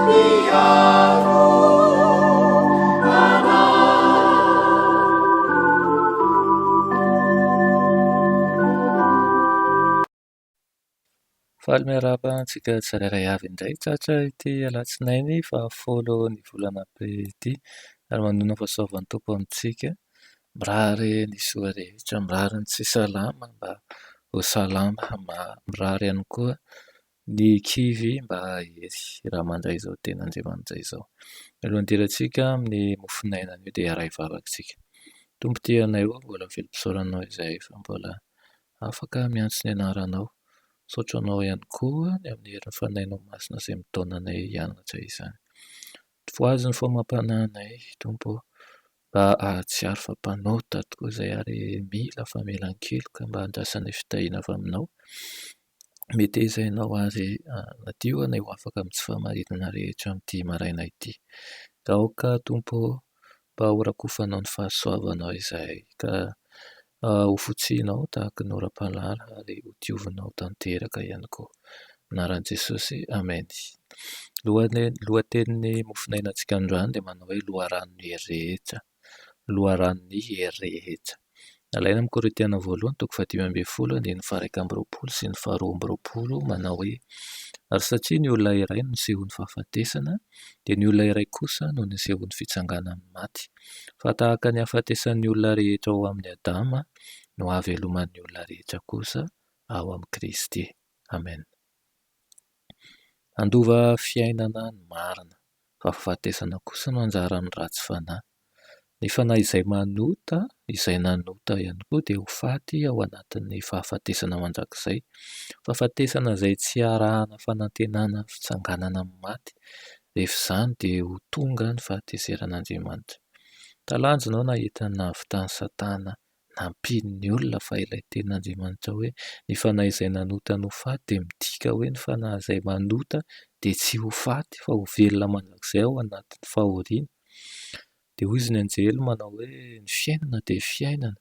Mpiaro anay. Faly miarahaba antsika tsirairay avy indray tratra ity alatsinainy fahafolo ny volana aprily ity ary manonona fahasoavan'ny Tompo amintsika. Mirary ny soa rehetra, mirary ny tsy salama mba ho salama, mirary ihany koa ny kivy mba hahery raha mandray izao tenin'Andriamanitra izao. Alohan'ny hidirantsika amin'ny mofonaina anio dia hiara-hivavaka isika. Tompo tia anay ô, mbola velom-pisaorana Anao izahay fa mbola afaka miantso ny anaranao. Misaotra Anao ihany koa ny amin'ny herin'ny Fanahinao Masina izay mitaona anay hianatra izany. Voazy ny fomam-panahinay Tompo ô, mba hahatsiaro fa mpanota tokoa izay ary mila famelan-keloka mba handraisanay fitahiana avy Aminao. Meteza Ianao ary nadio anay ho afaka amin'ny tsy fahamarinana rehetra amin'ity maraina ity. Aoka Tompo ô, mba ho rakofanao ny fahasoavanao izahay ka ho fotsianao tahaka ny oram-panala ary ho diovinao tanteraka ihany koa. Anaran'i Jesosy, Amen. Lohatenin'ny mofonainantsika androany dia manao hoe loharanon'ny hery rehetra. Loharanon'ny hery rehetra. Nalaina amin'ny Korintiana voalohany toko fahadimy ambin'ny folo andininy faha-21 sy ny faha-22 manao hoe ary satria ny olona iray no nisehoan'ny fahafatesana dia ny olona iray kosa no nisehoan'ny fitsanganan'ny maty. Fa tahaka ny hahafatesan'ny olona rehetra ao amin'i Adama no hahaveloman'ny olona rehetra kosa ao amin'i Kristy. Amen. Handova fiainana ny marina, fa fahafatesana kosa no anjaran'ny ratsy fanahy. Ny fanahy izay manota, izay nanota ihany koa dia ho faty ao anatin'ny fahafatesana mandrakizay. Fahafatesana izay tsy arahana fanantenana fitsanganana amin'ny maty. Rehefa izany dia ho tonga ny fahatezeran'Andriamanitra. Talanjona aho nahita ny nahavitan'i Satana nampian'ny olona fa ilay tenin'Andriamanitra hoe ny fanahy izay nanota no faty dia midika hoe ny fanahy izay manota dia tsy ho faty fa ho velona mandrakizay ao anatin'ny fahoriana. Dia hoy izy ny anjely manao hoe ny fiainana dia fiainana,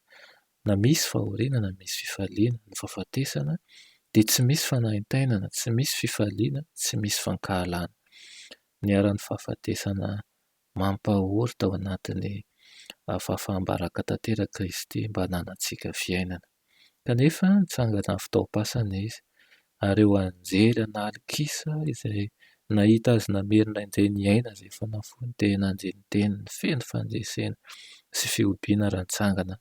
na misy fahoriana na misy fifaliana, ny fahafatesana dia tsy misy fanaintainana, tsy misy fifaliana, tsy misy fankahalana. Niharan'ny fahafatesana mampahory tao anatin'ny fahafaham-baraka tanteraka Kristy mba hananantsika fiainana. Kanefa nitsangana avy tao am-pasana Izy, ary ireo anjely an'alin-kisa izay nahita Azy namerina indray ny aina izay efa nafoiny dia nandre ny teniny feno fandresena sy fihobiana raha nitsangana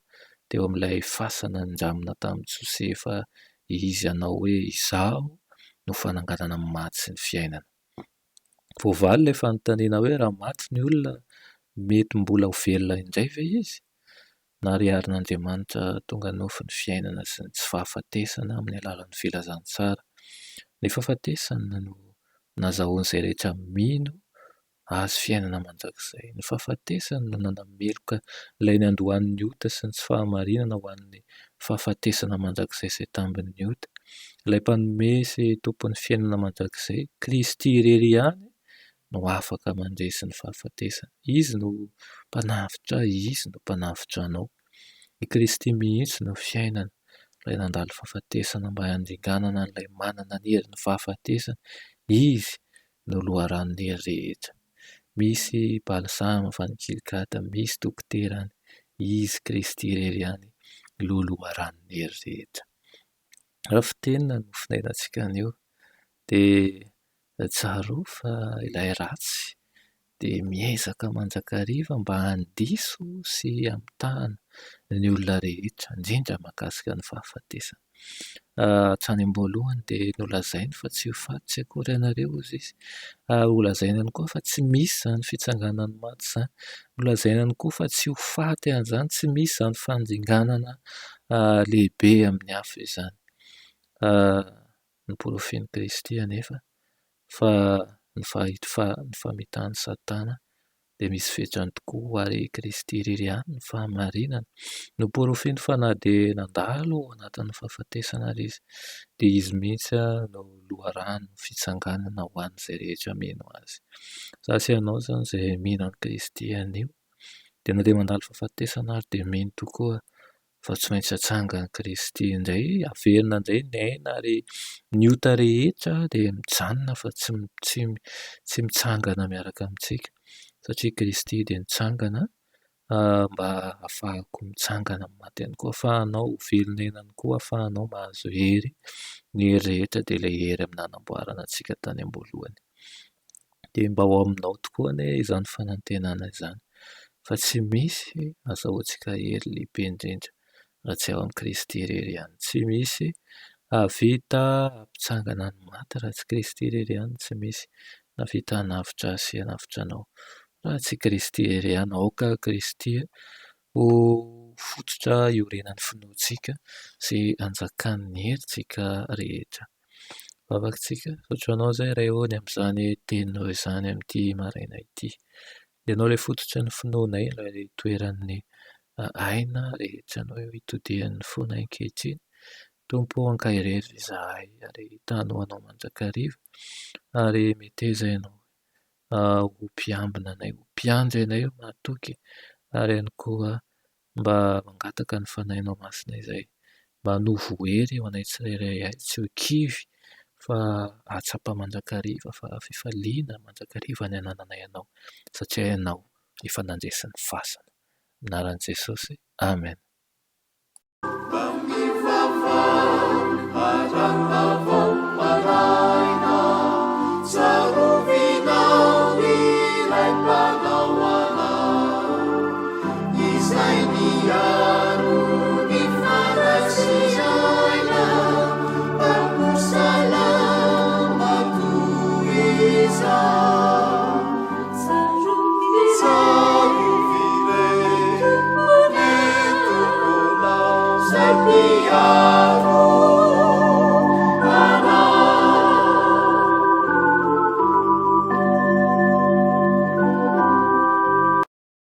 teo amin'ilay fasana nindramina tamin'i Josefa Izy hanao hoe, Izaho no fananganana ny maty sy ny fiainana. Voavaly ilay fanontaniana hoe raha maty ny olona mety mbola ho velona indray ve izy? Nariharin'Andriamanitra tonga nofo ny fiainana sy ny tsy fahafatesana amin'ny alalan'ny filazantsara. Ny fahafatesana no nazahoan'izay rehetra mino azy fiainana mandrakizay. Ny fahafatesana no nanameloka ilay niandohan'ny ota sy ny tsy fahamarinana ho an'ny fahafatesana mandrakizay izay tambin'ny ota. Ilay Mpanome sy Tompon'ny fiainana mandrakizay, Kristy irery ihany no afaka mandresy ny fahafatesana. Izy no Mpanavotra ahy, Izy no Mpanavotra anao. I Kristy mihitsy no fiainana, ilay nandalo fahafatesana mba handringanana an'ilay manana ny herin'ny fahafatesana. Izy no loharanon'ny hery rehetra. Misy balsama avy any Gilgada, misy dokotera any. Izy Kristy irery ihany no loharanon'ny hery rehetra. Raha fitenina no finainantsika anio dia tsarovy fa ilay ratsy dia miezaka mandrakariva mba handiso sy hamitahana ny olona rehetra, indrindra mahakasika ny fahafatesana. Hatrany am-boalohany dia nolazainy fa tsy ho faty tsy akory ianareo hozy izy. Ary nolazainy ihany koa fa tsy misy izany fitsanganan'ny maty izany. Nolazainy ihany koa fa tsy ho faty an'izany, tsy misy izany fandringanana lehibe amin'ny afo izany. Noporofoin'i Kristy anefa fa ny famitahan'i Satana dia misy fetrany tokoa ary i Kristy irery ihany ny fahamarinana. Noporofoiny fa na dia nandalo ao anatin'ny fahafatesana ary izy dia izy mihitsy no loharano fitsanganana ho an'izay rehetra mino azy. Za sy ianao izany izay mino an'i Kristy anio dia na dia mandalo fahafatesana ary dia mino tokoa. fa tsy maintsy atsangan'i Kristy indray, averina indray ny aina ary ny ota rehetra dia mijanona fa tsy tsy tsy mitsangana miaraka amintsika satria Kristy dia nitsangana mba hahafahako mitsangana amin'ny maty ihany koa, hahafahanao ho velona ihany koa, hahafahanao mahazo hery. Ny hery rehetra dia ilay hery amin'ny nanamboarana antsika tany am-boalohany. Dia mba ho aminao tokoa anie izany fanantenana izany fa tsy misy azahoantsika hery lehibe indrindra raha tsy ao amin'i Kristy irery ihany. Tsy misy hahavita hampitsangana ny maty raha tsy Kristy irery ihany, tsy misy nahavita hanavotra ahy sy hanavotra anao raha tsy Kristy irery ihany. Aoka Kristy ho fototra iorenan'ny finoantsika sy hanjakan'ny herintsika rehetra. Vavakitsika, misaotra anao izay Ray ô ny amin'izany teninao izany amin'ity maraina ity. Ianao ilay fototry ny finoanay, ilay toeran'ny aina rehetra anao eo itodihan'ny fonay ankehitriny. Tompo ô, ankaherezo izahay ary tano ho anao mandrakariva ary meteza ianao ho mpiambina anay, ho mpiandry anay mahatoky ary ihany koa mba mangataka ny Fanahinao Masina izay mba hanovo hery ho anay tsirairay ay, tsy ho kivy fa hahatsapa mandrakariva fa fifaliana mandrakariva ny anananay Anao satria Ianao efa nandresy ny fasana. Amin'ny anaran'i Jesosy, Amen.